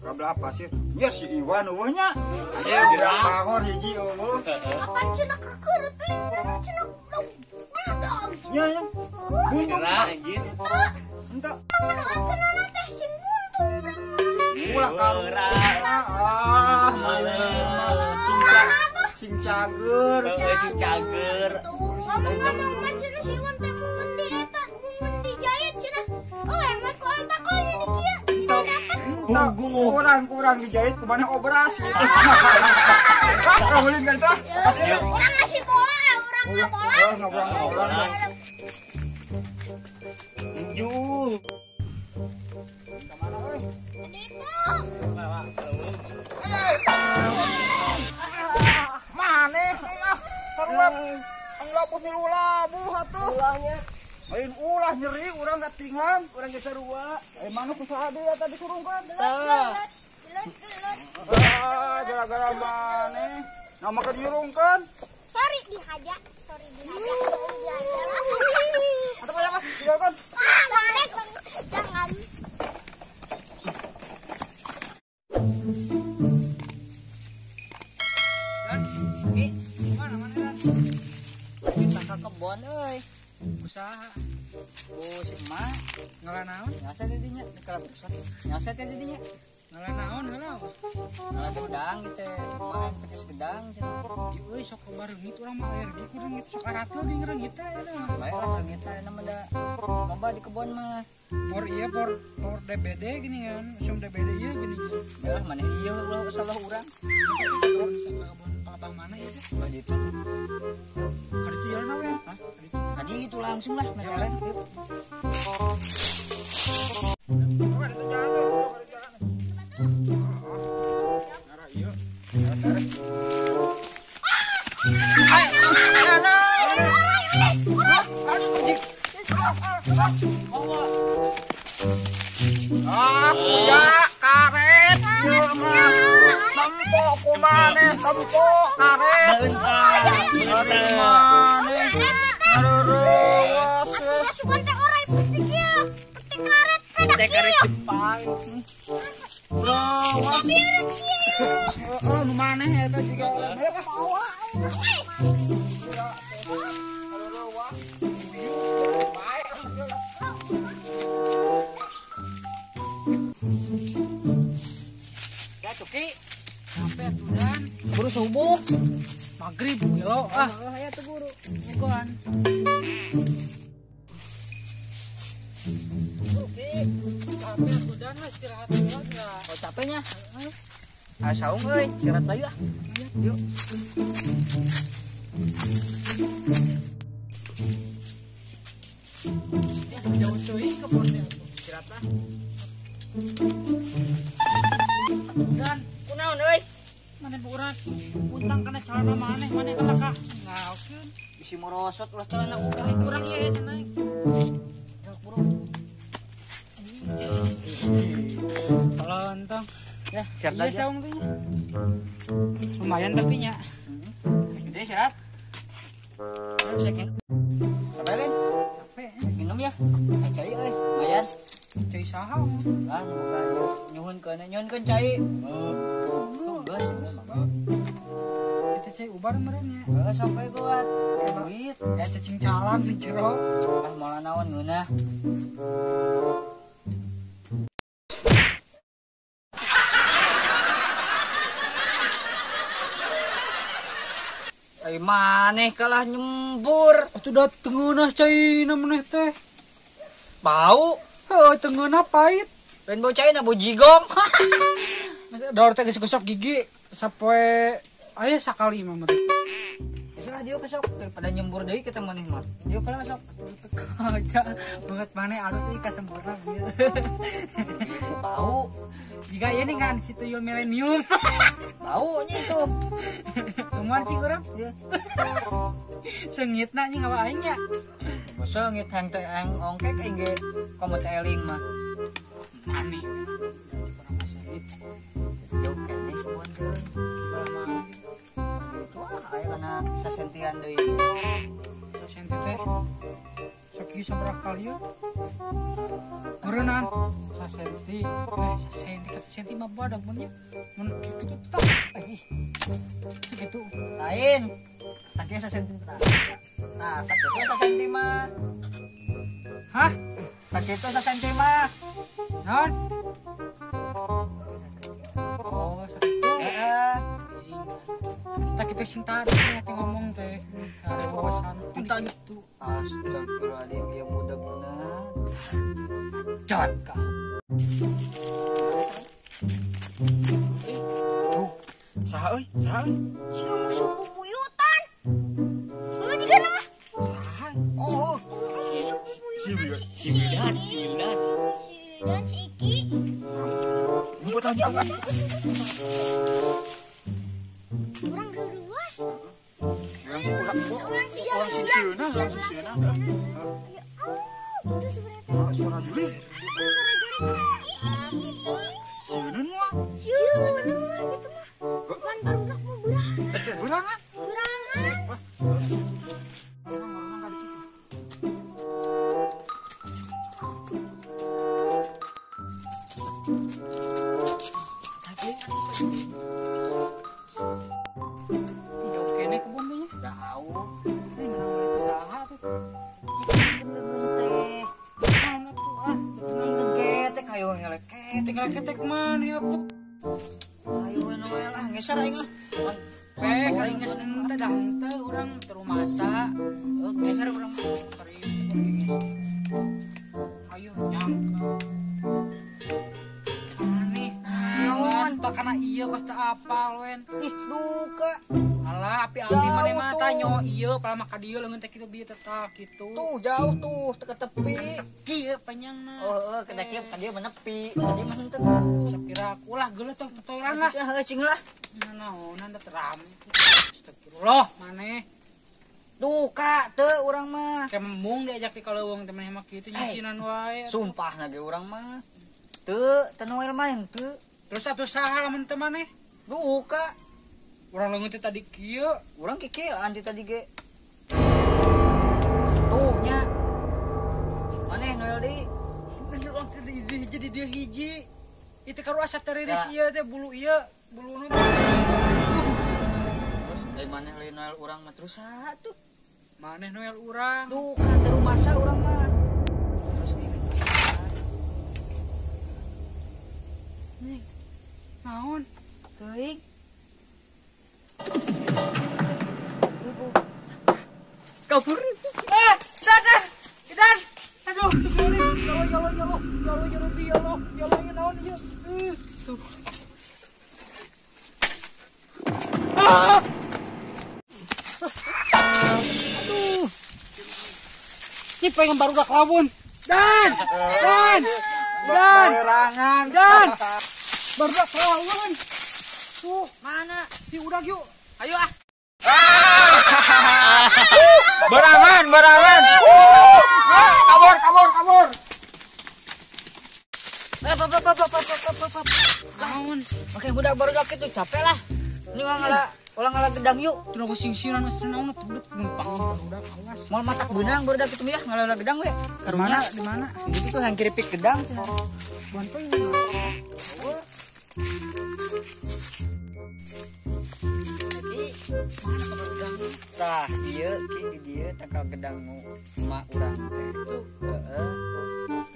Kabel apa sih? Ya si Iwan eueuh nya. Aya dirapahor hiji eueuh. Apan cenah keukeureut cenah budak. Nya nya. Buntung anjir. Henteu. Pangadoakeunana teh sing buntung. Ulah karura. Ah, sing cager. Sing cager. Ngomong-ngomong mah cenah si Iwan teh mun di eta, mun dijahit cenah. Oh, emang ku antakol jadi kieu. Kurang dijahit kemana operasi. Kaulin kan tah? Urang ngasih bola, urang nggak bola. Ngobrol. Jung. Kemana euy? Maneh ah sarua anglabuh milu labuh atuh. Ulahnya. Lain ulah nyeri urang katinghang, urang ge sarua. Eh mana ku saha deui eta disurungkeun? Gelut. Ah, gara-gara maneh. Nah maka diurungkeun. Sorry dihaja, sorry dihaja. Atau apa? Tinggalkan. Ah, balik. Jangan. Dan, Ki, mana mana Dan? Kita ke kebon euy. Usaha. Oh, si emak ngalah naon? Nyasa teh dinya, kalau usah. Nyasa teh dinya. Ngalah naon heula? Ngalah gedang gitu, si emak petis gedang cenah. Ieu euy sok bareungit urang mah alergi ku reungit sok aratel jeung reungit teh eta. Bae lah reungit teh mah da loba di kebon mah. Por ieu por por DBD gini kan, usum DBD ieu gini. Bae lah maneh ieu ulah salah urang. Terus ka kebon palebah mana ieu teh? Ka ditu. Ka ditu jalan we? Hah? Tadi itu langsung lah meteran. Yuk. Ah, ya karet. Tempo kumane, tempo karet. Asukan teh orai petik ieu, petik karet pedak ieu. Jepang. Heeh, nu maneh eta juga. Ya Cuki, sampai aturan. Buru subuh. Maghrib gelo ah. Aya tuh guru. Bukan. Oke, capek aturan mah istirahat dulu ya. Oh, capeknya? Ah, saung euy, istirahat bayu ah. Yuk. Ya, jauh teuing ke kebon teh atuh. Istirahat lah. Dan kunaon euy? Maneh urang utang kana celana maneh, maneh kata kah ngaokeun. Bisi morosot ulah celana urang kurang ieu cenah. Ya buru. Tolong. Ya, siap lagi. Iya saung teh. Lumayan tapi nya. Gede istirahat. Ayo bisa capek Lin? Capek. Minum ya. Cai euy, lumayan. Cai saha? Lah, buka nyuhunkeun cai. Tuh, geus. Itu cai ubar meureun nya. Heeh, sok we kuat. Duit. Ya cacing calang di jero. Ah, moal naon ngeunah. Ai maneh kalah nyembur. Atuh da tengeunah caina maneh teh. Bau. Heuh, tengeunah pahit. Lain bau caina bau jigong. Dor teh geus gosok gigi sapoe aya sakali mah mah. Geus lah dieu kesok daripada nyembur deui kita maneh mah. Dieu kalah sok. Aja banget maneh alus euy kasempurna ieu. Bau. Jika ieu nih kan si tuyul milenium. Bau nya itu. Kumaha cing urang? Ieu. Sengitna nya ngawa aing nya. Sengit hang teh aing ongkek aing ge komo teh eling mah. Aneh. Kurang sengit. Jauh keneh kebon teh. Lama. Gantian deui. Sasenti teh. Sakieu sabaraha kali ya? Meureunaan sasenti. Sasenti ka sasenti mah badag mun nya. Mun kitu tah. Ih, Sakitu. lain. Sakieu sasenti tah. Tah, sakitu sasenti mah. Hah? Sakitu sasenti mah. Naon? Oh, sakitu. Heeh. Tak kita sing tadi teh ngomong teh. Wawasan Tadi. itu. Astagfirullahaladzim, ya budak guna. Cot kau. Tuh, saha euy? Saha euy? Si musuh bubuyutan. Lu juga nama. Saha? Oh, Musuh bubuyutan. Si Wildan, si Wildan. Si Wildan, si Iki. Ngumpet aja. Orang geruas. Orang si urang Orang si orang si sieuna, orang si sieuna. Ya Allah, itu sebenarnya. Suara jurik. Suara jurik. Ih, ih, ih. Sieun mah. Sieun gitu mah. Bukan barudak mau berangan. Berangan. Berangan. Wah. Orang-orang kali kitu. Jauh kene kebun teh nya. jauh. Ini menang meuli teh saha tuh. Cicing leungeun teh. Mana tuh ah. Cicing ketek hayo ngeleket. Tinggal ketek mana ya tuh. Ayo we lah ngeser aing ah. Pek aing geus henteu dah henteu urang teu rumasa. Oh, ngeser urang mah. Ayo nyangka. Aneh. Naon? Tak kana ieu kos teu apal wen. Ih, duka. Alah api-api Jauh maneh mah tuh. tah nyo ieu pala mah ka dieu leungeun teh kitu bieu teh tah kitu. Tuh jauh tuh teka tepi. Kieu panjangna. Oh, heeh, kada kieu ka dieu mah nepi. Ka dieu mah henteu tuh. Sapira aku lah geuleuh tong totoran lah. Heuh, cing lah. Naonan da terame. Astagfirullah maneh. Duka teu urang mah. Kayak embung diajak di kaleuweung teh maneh mah kitu nyisinan wae. Sumpah na ge urang mah. Teu, teu noel mah henteu. Terus atuh saha lamun teu maneh? Duka. Urang leungeun teh tadi kieu. Urang kikieuan di tadi ge. Tuh nya. Maneh noel deui. Urang teh jadi dia hiji. Itu karu asa teriris Ya. ieu teh bulu ieu, bulu nu teh. Terus dari maneh lain noel urang mah terus saha tuh? Maneh noel urang. Duka teu rumasa urang mah. Terus gini. Nih. Naon? Teuing. Kabur. Eh, dadah. Dan. Aduh, tuh ya Allah, ya Allah, ya Allah, ya Allah, ya Rabbi, ya Allah, ya Allah, ya naon ieu. Tuh. Ah! Aduh. Ini pengen baru gak lawun. Dan, dan, dan, Berangan. dan. Baru gak lawun. Tuh, Mana? si udah yuk. Ayo ah. Berangan, berangan. Kabur, kabur, kabur. Eh, pap, pap, pap, pap, pap, pap, pap. Naon? Oke, budak baru dak itu capek lah. Ini ulang ngala gedang yuk. Terus aku singsiran geus naon tuh budak numpang barudak awas. Mau matak benang baru dak itu ya ngala gedang we. Karunya Karunya di mana? itu tuh yang keripik gedang cenah. Bantu ini. Tah, ieu ki di dieu tangkal gedang nu emak urang teh. Tuh, Heeh.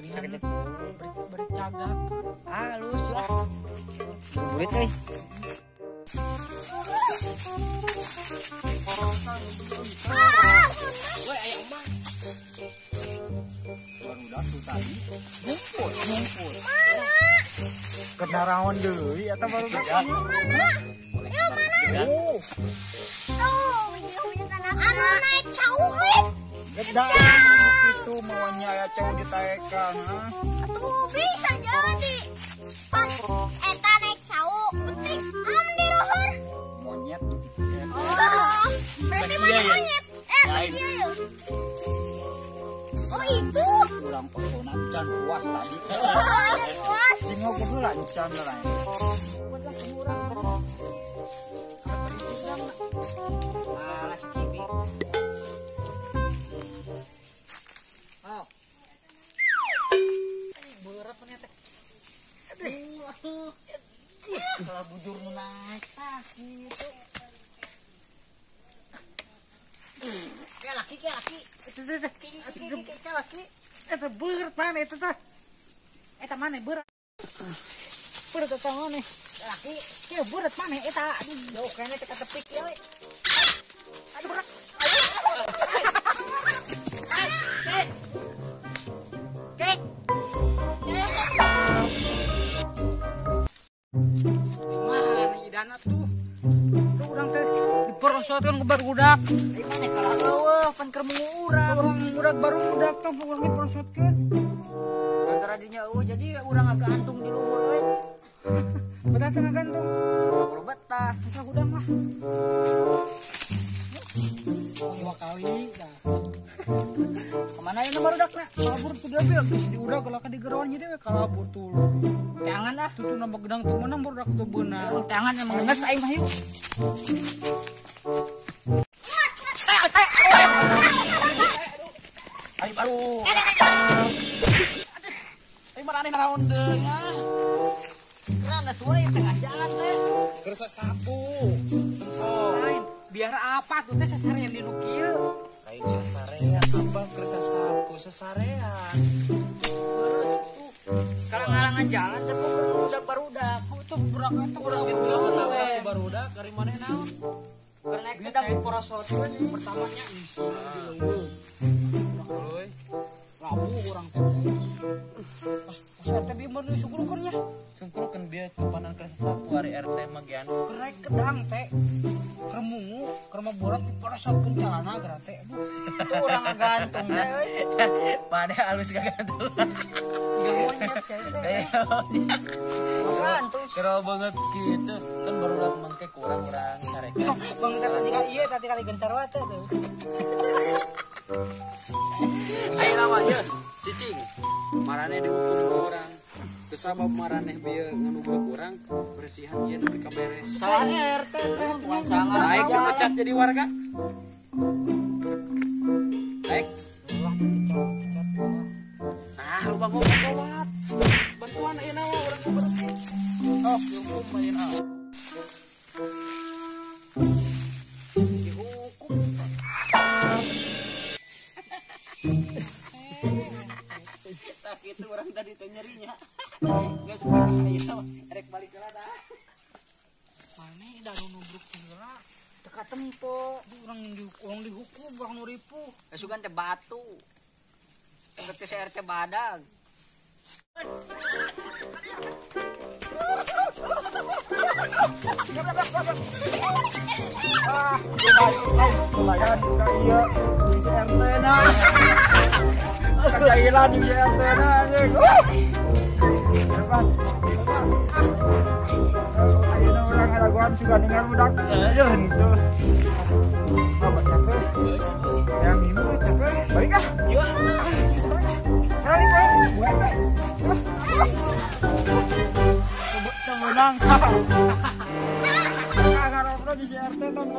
Sakit beri cagak. halus lah. Burit euy. Woi, aya emas. Barudak tuh tadi ngumpul, ngumpul. Kenaraon deui eta barudak. Mana? Yo mana? Oh, Tuh, anu naik cau euy. gedang itu maunya aya cau ditaekan, ha. Atuh bisa jadi. Pan eta naik cau, penting am di luhur. Monyet. Oh, berarti mana Iya, ya. monyet? Eh, Lain. iya ya. Oh, itu. Urang posonan can puas tadi. Oh, puas. Singo kudu can lah. Malas kiwi. Aduh, atuh. Salah bujur nu naik tah kitu. Ke laki, ke laki. Ke laki. Eta beureut mana eta tah? Eta mana beureut? Beureut eta mana? Laki, ke beureut mana eta? Aduh, jauh kayaknya teka tepik ya. Aduh berat. Mana idana tuh? Tuh urang teh diperosotkeun ku barudak. Ai mana kalah eueuh pan keur urang. Urang budak barudak tah urang diperosotkeun. Antara dinya eueuh jadi urang agak antung di luhur euy. Betah teh ngagantung. Kudu betah. Betah udang mah. Dua kali dah. Kemana ieu barudakna? Kalabur tuh dia geus diudag kalau ka digeroan jadi we kalabur tuh. Tangan ah. Tuh nambah gedang tuh menang barudak tuh beunang. Tangan emang geus aing mah yuk. Ayo baru. Ayo marane naraon deui ah. Karena tua yang tengah jalan teh. Kersa sapu. Lain, biar apa tuh teh sasarean di nu kieu. Lain sasarean apa kersa sapu sasarean. Terus tuh kalang-kalangan jalan teh barudak barudak. Tuh budak eta budak we. Barudak ari maneh naon? Keur naik gedang diporosotkeun pertamanya di leuweung. Labu urang teh. Pas RT bieu mah sungkrukeun nya. Sungkrukeun bieu kapanan kersa sapu ari RT mah gian. Keur naik kedang teh. Keur mungu, keur mah borat diporosotkeun calana geura teh. Aduh, tuh urang ngagantung teh euy. Pane alus gagantung. Tiga monyet teh. Gantung. Kero banget gitu. Kan barudak mangke kurang-kurang sarekan. Bang teh tadi kali ieu tadi kali gencar wae teh. Ayo lawan ya, cicing. Marane dihukum ku urang. Kesabab maraneh bieu nganubruk urang, bersihan ieu nepi ka beres. Salah RT teh bukan sangar. Naik dipecat jadi warga. Naik. Nah, lu bang ngomong gawat. Bantuan ayeuna mah urang mau bersih. Oh, dihukum ayeuna. Dihukum. Tak itu orang tadi teh nyerinya. Geus ayeuna rek balik heula dah. Mane da nu nubruk heula. Teka tempo. Urang dihukum, urang nu ripuh. Sugan teh batu. Teh RT badag. Ah, lumayan ka ieu di RT na. Kacailan di RT na anjing. Hebat. Ayeuna urang ngalaguan sugan dengan budak. Henteu. Apa capek? Yang minggu capek. Balik ah. Yuk. Kali poe. Buat. Menang. Kagak di RT tong.